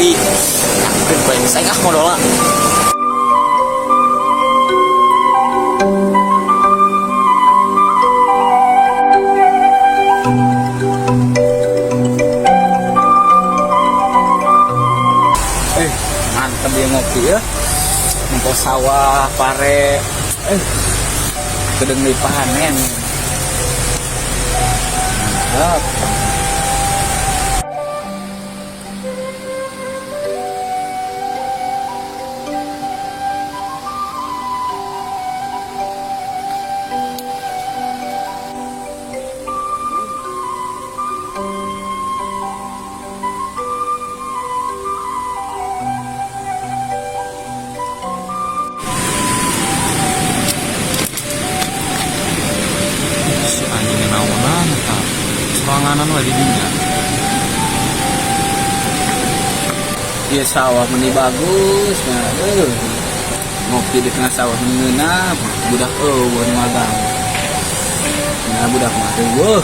Ngopi. Yakin bae saya ah modalna. Eh, mantep ya ngopi ya. Nempo sawah, pare. Eh, gedeng dipanen. Mantap. Si anjing naonan eta. Soranganan we di dinya. Iya, sawah meni bagus nah, ngopi di tengah sawah ngeunah, budak eueuh magang. Nah, budak mah eueuh.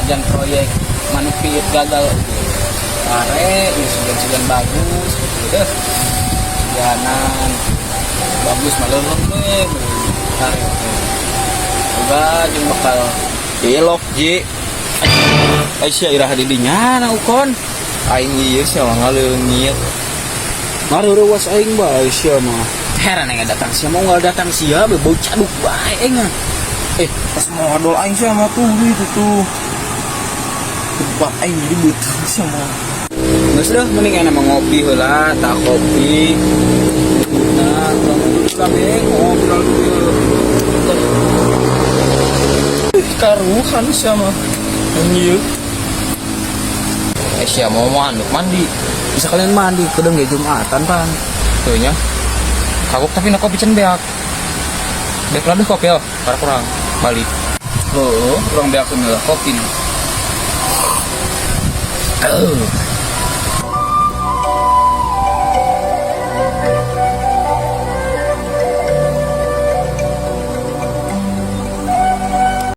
Ajan proyek manuk piit gagal oge. Pare ieu sugan-sugan bagus gitu deh. Suganan bagus mah leuleung we pare teh. Boga jeung bakal Ilok ji. Aisyah iraha di dinya na ukon. Aing ieu sia mah ngaleungit. Ngareureuwas aing bae sia mah. Heran aing datang sia mau nggak datang sia be bau caduk bae aing mah. Eh, pas modal aing sia mah tuh itu tuh. Tempat aing jadi butuh sia mah. Geus deh mending enak mah ngopi heula, tak kopi. Nah, urang kabeh ngobrol dulu. Ih, karuhan sia mah. Anjir. Eh, sia mau mau anduk mandi. Bisa kalian mandi kedeng ge Jumatan pan. Tuh nya. Kagok tapi nak kopi can beak. Beak lah deh kopi ya, karena kurang balik. Oh, urang beak heula kopi.